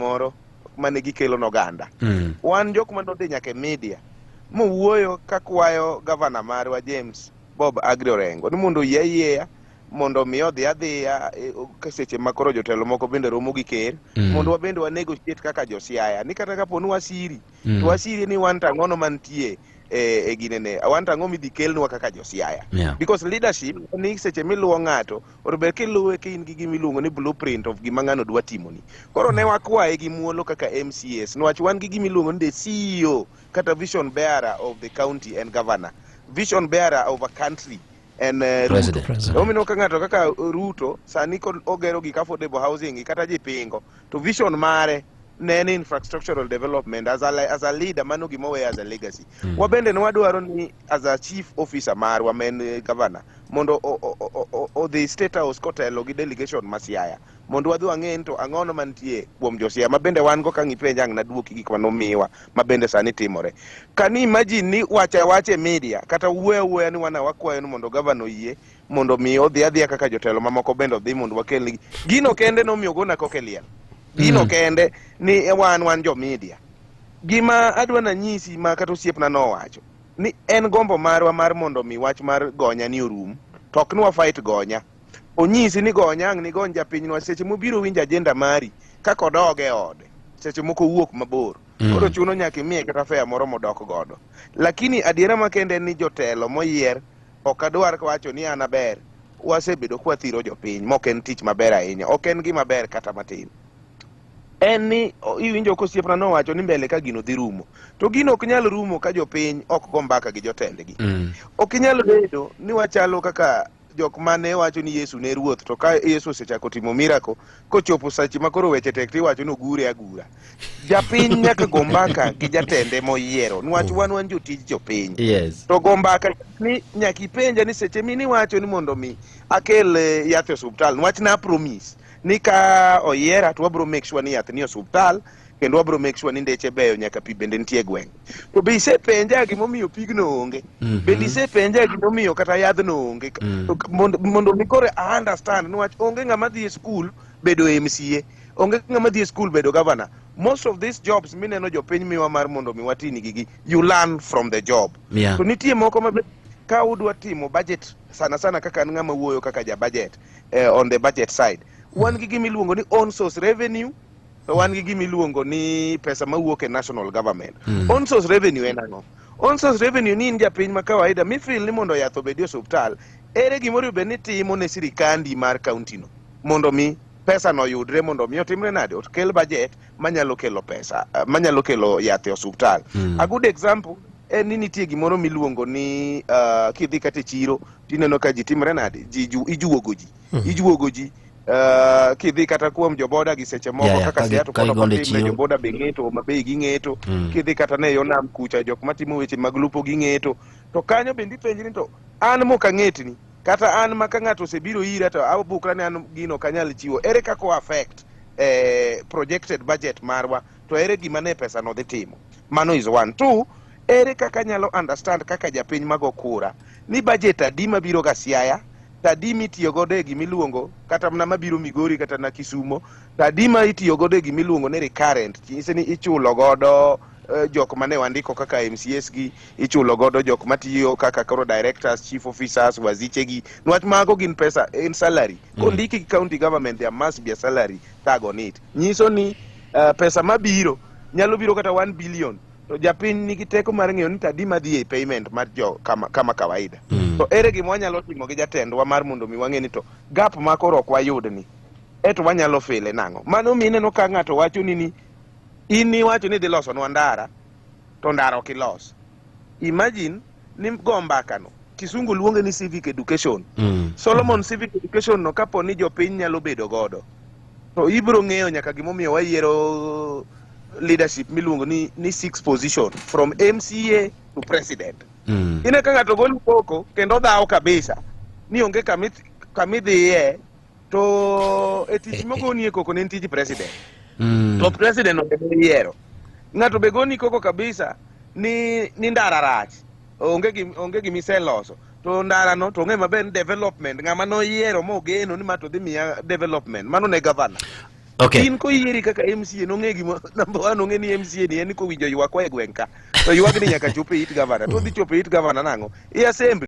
moro mane gikelo noganda. Wan jok manodhi nyaka e media mowuoyo kakwayo gavana marwa James Bob Agri Orengo ni mondo oyie ayieya mondo mi odhi adhiya seche ma koro jotelo moko bende romo gi ker mondo wabende wa negotiate kaka jo Siaya ni kata kapo ni wasiri to wasiri ni wan tang'ono mantie e ginene, wan tang'o midhi kelnwa kaka jo Siaya because leadership ni seche miluwo ng'ato onego bed kiluwe ka in gi gima iluongo ni blueprint of gima ng'ano dwa timoni. Koro ne wakwaye gi muolo kaka MCAs niwach wan gi gima iluongo ni the CEO kata vision bearer of the county and governor, vision bearer of a country en Ruto. President. President. Omineno ka ng'ato kaka Ruto sani ogero gik affordable housing gi kata ji pingo to vision mare ne en infrastructural development as a leader, mano gima oweyo as a legacy. Wabende ne wadwaro ni as a chief officer marwa ma en governor mondo odhi State House kotelo gi delegation ma Siaya mondo wadhi wang'e ni to ang'ono mantie kuom jo Siaya ma bende wan go. Ka ang' ipenja, ang' naduoki gik manomiwa ma bende sani timore. Can you imagine ni wacha awacha e media kata wuoyo awuoya ni wana wakwayo ni mondo gavana oyie mondo mi odhi adhiya kaka jotelo mamoko bende odhi mondo wakelnegi gino kende nomiyo gona koke liel gino kende ni wan jo media. Gima adwa nanyisi ma kata osiepna nowacho ni en gombo marwa mar mondo mi wach mar gonya ni orum, to ok ni wa fight gonya. Onyisi ni gonya ang' ni gony japinywa seche mobiro winjo agenda mari kaka odog e ode seche moko owuok mabor koro chuno nyaka imiye kata fare moro modok godo. Lakini adiera makende en ni jotelo moyier ok adwar wacho ni an aber, wasebedo kwathiro jopiny mok en tich maber ahinya, ok en gima ber kata matin. En ni iwinjo kosiepna nowacho ni mbele ka gino dhi rumo to gino ok nyal rumo ka jopiny ok go mbaka gi jotendgi. Ok inyal bedo ni wachalo kaka jok mane wacho ni Yesu ne ruoth, to ka Yesu osechako timo miracle kochopo sachi ma koro weche tek tiwacho ni ogure agura. Japiny nyaka go mbaka gi jatende moyiero niwach wan jotij jopiny. To go mbaka ni nyaka ipenja ni seche miniwacho ni mondo mi akel yath e osuptal, niwach na promise ni ka oyiera to wabro make sure ni yath ni e osuptal kendo wabro make sure ni ndeche beyo nyaka pi bende nitie e gweng'. To be isepenja gimomiyo pigno onge? Bende isepenja gimomiyo kata yadhno onge? Mondo mi koro I understand niwach onge ng'ama dhi e school bedo MCA, onge ng'ama dhi e school bedo governor. Most of these jobs mineno jopiny miwa mar mondo mi watinigi gi, you learn from the job. To nitie moko ma ka udwa timo budget sana sana kaka an ng'ama wuoyo kaka ja budget, on the budget side wan gi gima iluongo ni own source revenue to wan gi gima iluongo ni pesa mawuok e national government. Own source revenue en ang'o? Own source revenue ni in japiny ma kawaida mifeel ni mondo yath obedi e osuptal, ere gimoro bed ni timo ne sirikandi mar county no mondo mi pesa no oyudre, mondo mi otimre nade, okel budget manyalo kelo pesa manyalo kelo yath e osuptal. A good example en ni nitie gimoro miluongo ni kidhi kata e chiro tineno ka ji timre nade, ji ijuogo ji, ijuogo ji kidhi kata kuom joboda gi seche moko kaka Siaya to ka pod ok igondo e otimre chiro. Joboda be ng'eto, Homa Bay ging'eto. Kidhi kata ne yo nam kucha, jok matimo weche mag lupo ging'eto. To kanyo bende ipenjri ni to an mok ang'etni kata an ma ka ng'ato osebiro ira to abukra ni an gino ok anyal chiwo, ere kaka o affect projected budget marwa, to ere gima ne pesa no dhi timo? Mano is one. Two, ere kaka anyalo understand kaka japiny mago kura ni budget adi mabiro ga Siaya to adi mitiyo godo e gimiluongo kata mana mabiro Migori kata na Kisumo, to adi ma itiyo godo e gimiluongo ni recurrent, nyise ni ichulo godo jok mane wandiko kaka MCAs gi, ichulo godo jok matiyo kaka koro directors, chief officers, waziche gi, niwach mago gin pesa en salary. Kondiki gi county government, there must be a salary tag on it. Nyiso ni pesa mabiro nyalo biro kata 1 billion to japiny nigi teko mar ng'eyo ni to adi madhi e payment mar jo kama kawaida. To ere gima wanyalo timo gi jatendwa mar mondo mi wang'e ni to gap ma koro ok wayud ni eto wanyalo file nang'o? Mano mi ineno ka ng'ato wacho ni in niwacho ni idhi losonwa ndara to ndara ok ilos. Imagine ni go mbaka no, kisungu luonge ni civic education. Solomon, civic education no kapo ni jopiny nyalo bedo godo to ibiro ng'eyo nyaka gimomiyo wayiero leadership miluongo ni six position from MCA to president. Ine ka ng'ato golo koko kendo dhawo kabisa ni onge kamidhiye to e tich mogonie koko ne en tij president. To president onge yiero ng'ato be goni koko kabisa ni ndara rach, onge gimiseloso to ndara no to ong'e maber ni development ng'ama noyiero mogeno ni ma to dhi miya development mano ne governor. In koyieri kaka MCA, nong'e gima number one, ong'e ni MCA ni en kowinjo ywakwa e gweng' ka, to ywagni nyaka chop e it gavana. To odhi chopo e it gavana nang'o? E assembly.